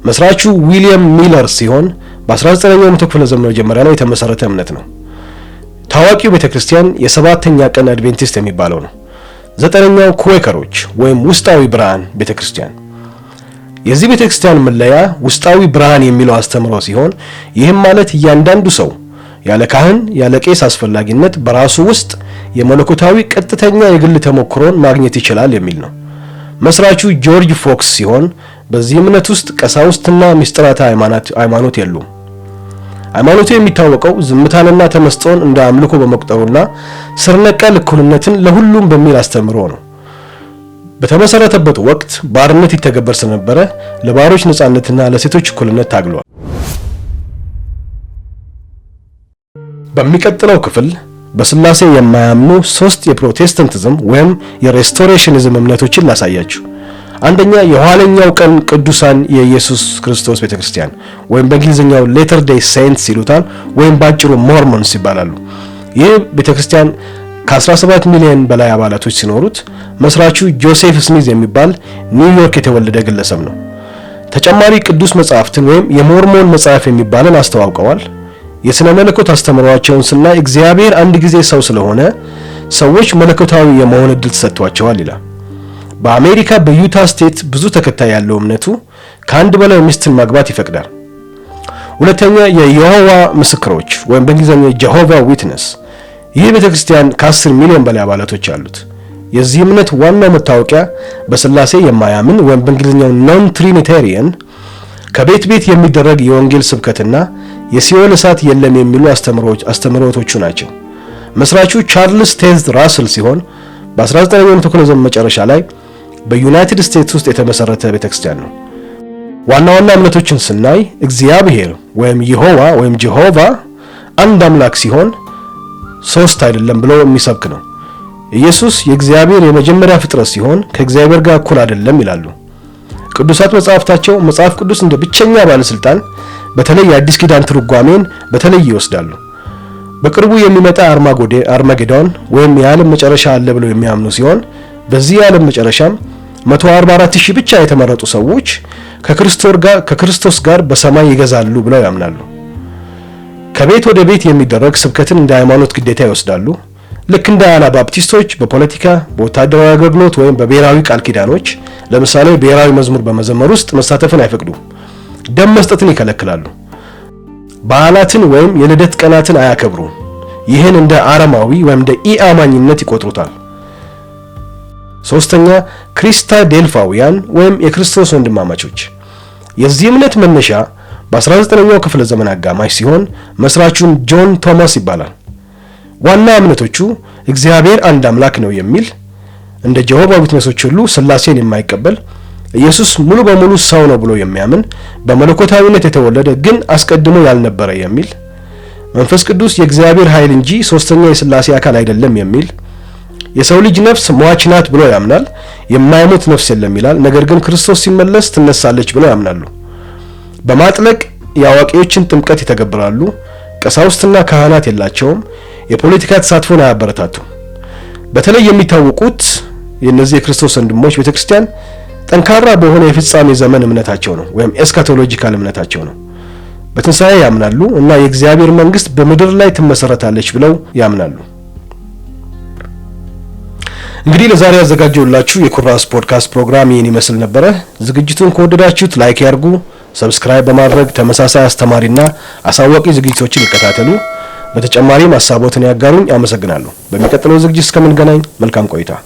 መስራቹ ዊሊያም ሚለር ሲሆን በ19ኛው መቶ ክፍለ ዘመን መጀመሪያ ላይ የተመሰረተ እምነት ነው። ታዋቂው ቤተክርስቲያን የሰባተኛ ቀን አድቬንቲስት የሚባለው ነው። ዘጠነኛው ኩዌከሮች ወይም ውስጣዊ ብርሃን ቤተክርስቲያን። የዚህ ቤተክርስቲያን መለያ ውስጣዊ ብርሃን የሚለው አስተምሮ ሲሆን ይህም ማለት እያንዳንዱ ሰው ያለ ካህን ያለ ቄስ አስፈላጊነት በራሱ ውስጥ የመለኮታዊ ቀጥተኛ የግል ተሞክሮን ማግኘት ይችላል የሚል ነው። መስራቹ ጆርጅ ፎክስ ሲሆን በዚህ እምነት ውስጥ ቀሳውስትና ምስጢራተ ሃይማኖት የሉም። ሃይማኖቱ የሚታወቀው ዝምታንና ተመስጦን እንደ አምልኮ በመቁጠሩና ስር ነቀል እኩልነትን ለሁሉም በሚል አስተምሮ ነው። በተመሰረተበት ወቅት ባርነት ይተገበር ስለነበረ ለባሮች ነጻነትና ለሴቶች እኩልነት ታግሏል። በሚቀጥለው ክፍል በስላሴ የማያምኑ ሶስት የፕሮቴስታንቲዝም ወይም የ Restorationism እምነቶችን ላሳያችሁ። አንደኛ፣ የኋለኛው ቀን ቅዱሳን የኢየሱስ ክርስቶስ ቤተክርስቲያን ወይም በእንግሊዝኛው Latter Day Saints ይሉታል፣ ወይም ባጭሩ Mormons ይባላሉ። ይህ ቤተክርስቲያን ከ17 ሚሊዮን በላይ አባላቶች ሲኖሩት መስራቹ ጆሴፍ ስሚዝ የሚባል ኒውዮርክ የተወለደ ግለሰብ ነው። ተጨማሪ ቅዱስ መጽሐፍትን ወይም የሞርሞን መጽሐፍ የሚባልን አስተዋውቀዋል። የሥነ መለኮት አስተምሯቸውን ስናይ እግዚአብሔር አንድ ጊዜ ሰው ስለሆነ ሰዎች መለኮታዊ የመሆን እድል ተሰጥቷቸዋል ይላል። በአሜሪካ በዩታ state ብዙ ተከታይ ያለው እምነቱ ከአንድ በላይ ሚስትን ማግባት ይፈቅዳል። ሁለተኛ፣ የየሆዋ ምስክሮች ወይም በእንግሊዝኛ Jehovah Witness። ይህ ቤተክርስቲያን ከ10 ሚሊዮን በላይ አባላቶች አሉት። የዚህ እምነት ዋናው መታወቂያ በስላሴ የማያምን ወይም በእንግሊዝኛው non trinitarian፣ ከቤት ቤት የሚደረግ የወንጌል ስብከትና የሲኦል እሳት የለም የሚሉ አስተምህሮቶቹ ናቸው። መስራቹ ቻርልስ ቴዝ ራስል ሲሆን በ19ኛው መቶ ክፍለ ዘመን መጨረሻ ላይ በዩናይትድ ስቴትስ ውስጥ የተመሰረተ ቤተክርስቲያን ነው። ዋና ዋና እምነቶችን ስናይ እግዚአብሔር ወይም ይሆዋ ወይም ጄሆቫ አንድ አምላክ ሲሆን ሶስት አይደለም ብሎ የሚሰብክ ነው። ኢየሱስ የእግዚአብሔር የመጀመሪያ ፍጥረት ሲሆን ከእግዚአብሔር ጋር እኩል አይደለም ይላሉ። ቅዱሳት መጽሐፍታቸው መጽሐፍ ቅዱስ እንደ ብቸኛ ባለስልጣን በተለይ የአዲስ ኪዳን ትርጓሜን በተለይ ይወስዳሉ። በቅርቡ የሚመጣ አርማጌዶን ወይም የዓለም መጨረሻ አለ ብለው የሚያምኑ ሲሆን በዚህ የዓለም መጨረሻም 144,000 ብቻ የተመረጡ ሰዎች ከክርስቶስ ጋር በሰማይ ይገዛሉ ብለው ያምናሉ። ከቤት ወደ ቤት የሚደረግ ስብከትን እንደ ሃይማኖት ግዴታ ይወስዳሉ። ልክ እንደ አናባፕቲስቶች በፖለቲካ፣ በወታደራዊ አገልግሎት ወይም በብሔራዊ ቃል ኪዳኖች ለምሳሌ ብሔራዊ መዝሙር በመዘመር ውስጥ መሳተፍን አይፈቅዱም። ደም መስጠትን ይከለክላሉ። በዓላትን ወይም የልደት ቀናትን አያከብሩም። ይህን እንደ አረማዊ ወይም እንደ ኢአማኝነት ይቆጥሩታል። ሶስተኛ፣ ክሪስታዴልፋውያን ወይም የክርስቶስ ወንድማማቾች። የዚህ እምነት መነሻ በ19ኛው ክፍለ ዘመን አጋማሽ ሲሆን መስራቹም ጆን ቶማስ ይባላል። ዋና እምነቶቹ እግዚአብሔር አንድ አምላክ ነው የሚል፣ እንደ Jehovah Witness ኦች ሁሉ ስላሴን የማይቀበል፣ ኢየሱስ ሙሉ በሙሉ ሰው ነው ብሎ የሚያምን፣ በመለኮታዊነት የተወለደ ግን አስቀድሞ ያልነበረ የሚል፣ መንፈስ ቅዱስ የእግዚአብሔር ኃይል እንጂ ሶስተኛ የስላሴ አካል አይደለም የሚል፣ የሰው ልጅ ነፍስ ሟች ናት ብሎ ያምናል። የማይሞት ነፍስ የለም ይላል። ነገር ግን ክርስቶስ ሲመለስ ትነሳለች ብለው ያምናሉ። በማጥለቅ የአዋቂዎችን ጥምቀት ይተገብራሉ። ቀሳውስትና ካህናት የላቸውም። የፖለቲካ ተሳትፎን አያበረታቱም። በተለይ የሚታወቁት የእነዚህ የክርስቶስ ወንድሞች ቤተክርስቲያን ጠንካራ በሆነ የፍጻሜ ዘመን እምነታቸው ነው፣ ወይም eschatological እምነታቸው ነው። በትንሣኤ ያምናሉ እና የእግዚአብሔር መንግስት በምድር ላይ ትመሰረታለች ብለው ያምናሉ። እንግዲህ ለዛሬ ያዘጋጀሁላችሁ የኩራዝ ፖድካስት ፕሮግራም ይህን ይመስል ነበረ። ዝግጅቱን ከወደዳችሁት like ያርጉ፣ subscribe በማድረግ ተመሳሳይ አስተማሪና አሳዋቂ ዝግጅቶችን ይከታተሉ። በተጨማሪም ሀሳቦትን ያጋሩኝ። አመሰግናለሁ። በሚቀጥለው ዝግጅት እስከምንገናኝ መልካም ቆይታ።